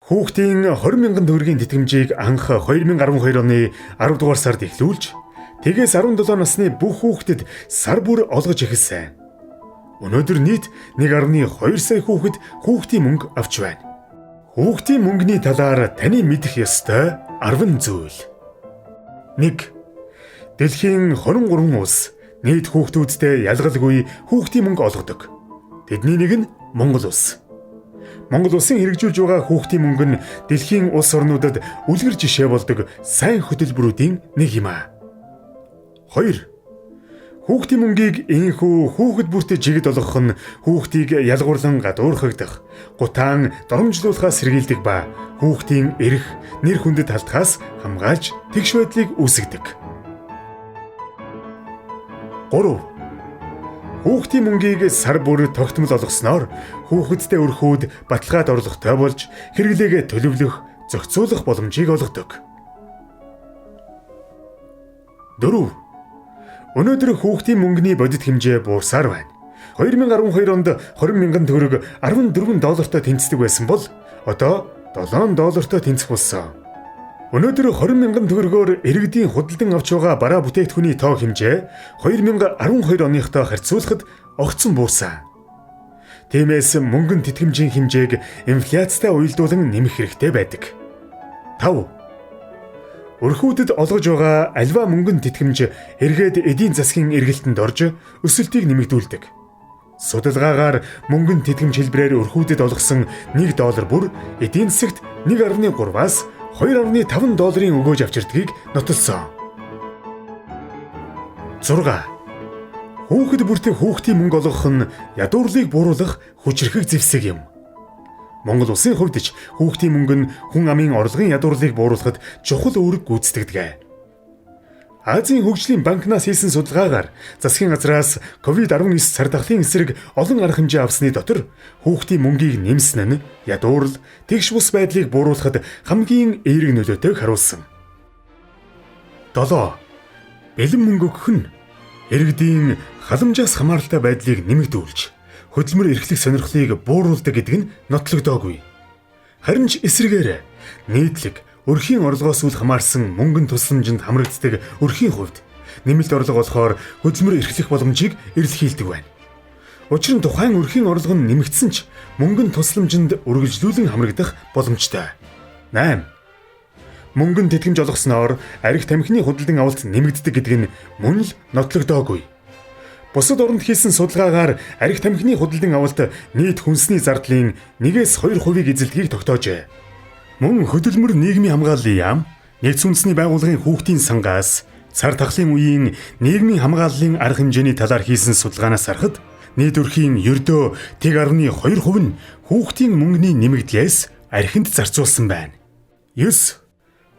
Хүүхдийн 20 мянган төгрөгийн тэтгэмжийг анх 2012 оны 10 дугаар сард эхлүүлж, тэгээс 17 насны бүх хүүхдэд сар бүр олгож эхэлсэн. Өнөөдөр нийт 1.2 сая хүүхэд хүүхдийн мөнгө авч байна. Хүүхдийн мөнгөний талаар таны мэдэх ёстой 10 зүйл. 1. Дэлхийн 23 улс нийт хүүхдүүдтэй ялгалгүй хүүхдийн мөнгө олгодог. Тэдний нэг нь Монгол улс. Монгол улсын хэрэгжүүлж байгаа хүүхдийн мөнгө нь дэлхийн улс орнуудад үлгэр жишээ болдог сайн хөтөлбөрүүдийн нэг юм аа. 2. Хүүхдийн мөнгийг энхүү хүүхэд бүртээ жигд олгох нь хүүхдийг ялгуурлан гадуурхагдах, гутаан доромжлуулахаас сэргийлдэг ба хүүхдийн эрх, нэр хүндэд алдахаас хамгаалж тэгш байдлыг үүсгэдэг. 3. Хүүхдийн мөнгийг сар бүр тогтмол олгосноор хүүхэдтэй өрхүүд баталгаад орлоготой болж хэрэглээгээ төлөвлөх, зохицуулах боломжийг олгодог. 4. Өнөөдөр хүүхдийн мөнгөний бодит хэмжээ буурсаар байна. 2012 онд 20 мянган төгрөг 14 доллартай тэнцдэг байсан бол одоо 7 доллартай тэнцэх болсон. Өнөөдөр 20 мянган төгрөгөөр иргэдийн худалдан авч байгаа бараа бүтээгдэхүүний тоо хэмжээ 2012 оныхтой харьцуулахад огцон буурсан. Тиймээс мөнгөн тэтгэмжийн хэмжээг инфляцтай уялдуулан нэмэх хэрэгтэй байдаг. 5. Өрхүүдэд олгож байгаа альва мөнгөн тэтгэмж эргээд эдийн засгийн эргэлтэнд орж өсөлтийг нэмэгдүүлдэг. Судалгаагаар мөнгөн тэтгэмж хэлбэрээр өрхүүдэд олгосон 1 доллар бүр эдийн засагт 1.3-аас 2.5 долларын өгөөж авчирдгийг нотолсон. 6. Хүүхэд бүртээ хүүхдийн мөнгө олгох нь ядуурлыг бууруулах хүчирхэг зэвсэг юм. Монгол улсын хувьд ч хүүхдийн мөнгө нь хүн амын орлогын ядуурлыг бууруулахад чухал үүрэг гүйцэтгэдэг. Азийн хөгжлийн банкнаас хийсэн судалгаагаар засгийн газраас COVID-19 цар тахлын эсрэг олон арга хэмжээ авсны дотор хүүхдийн мөнгийг нэмсэн нь ядуурл, тэгш бус байдлыг бууруулахад хамгийн эерэг нөлөөтэйг харуулсан. 7. Бэлэн мөнгө өгөх нь иргэдийн халамжаас хамааралтай байдлыг нэмэгдүүлж, хөдөлмөр эрхлэх сонирхлыг бууруулдаг гэдэг нь нотлогдоогүй. Харин ч эсрэгээр нийтлэг өрхийн орлогоос үл хамаарсан мөнгөн тусламжинд хамрагддаг өрхийн хувьд нэмэлт орлого олохоор хөдөлмөр эрхлэх боломжийг эрэлхийлдэг байна. Учир нь тухайн өрхийн орлого нь нэмэгдсэн ч мөнгөн тусламжинд үргэлжлүүлэн хамрагдах боломжтой. 8. Мөнгөн тэтгэмж олгосноор арх тамхины худалдан авалт нэмэгддэг гэдэг нь мөн л нотлогдоогүй. Бусад оронд хийсэн судалгаагаар арх тамхины худалдан авалт нийт хүнсний зардлын 1-ээс 2%-ийг эзэлдгийг тогтоожээ. Мөн хөдөлмөр нийгмийн хамгааллын яам, нэгдсэн үндэсний байгууллагын хүүхдийн сангаас цар тахлын үеийн нийгмийн хамгааллын арга хэмжээний талаар хийсэн судалгаанаас харахад нийт өрхийн ердөө 1.2% нь хүүхдийн мөнгөний нэмэгдлээс архинд зарцуулсан байна. 9.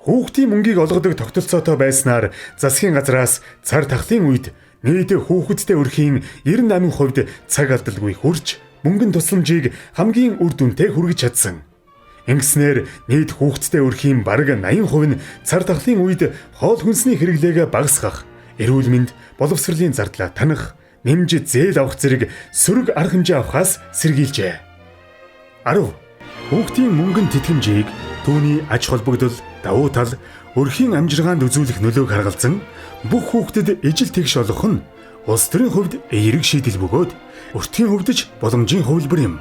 Хүүхдийн мөнгийг олгодог тогтолцоотой байснаар засгийн газраас цар тахлын үед нийт хүүхэдтэй өрхийн 98% цаг алдалгүй хүрч мөнгөн тусламжийг хамгийн үр дүнтэй хүргэж чадсан. Ингэснээр нийт хүүхэдтэй өрхийн бараг 80% нь цар тахлын үед хоол хүнсний хэрэглээгээ багасгах, эрүүл мэнд, боловсролын зардлаа танах, нэмж зээл авах зэрэг сөрөг арга хэмжээ авахаас сэргийлжээ. 10. Хүүхдийн мөнгөн тэтгэмжийг түүний ач холбогдол, давуу тал, өрхийн амжиргаанд үзүүлэх нөлөөг харгалзан бүх хүүхдэд ижил тэгш олгох нь улс төрийн хувьд эерэг шийдэл бөгөөд өртгийн хувьд ч боломжийн хувилбар юм.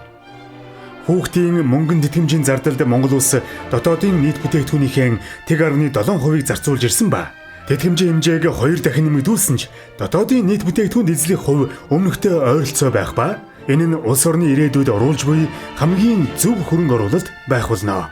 Хүүхдийн мөнгөн тэтгэмжийн зардалд Монгол улс дотоодын нийт бүтээгдэхүүнийхээ 1.7%-ийг зарцуулж ирсэн ба тэтгэмжийн хэмжээг 2 дахин нэмэгдүүлсэн ч дотоодын нийт бүтээгдэхүүнд эзлэх хувь өмнөхтэй ойролцоо байх ба энэ нь улс орны ирээдүйд оруулж буй хамгийн зөв хөрөнгө оруулалт байх болно.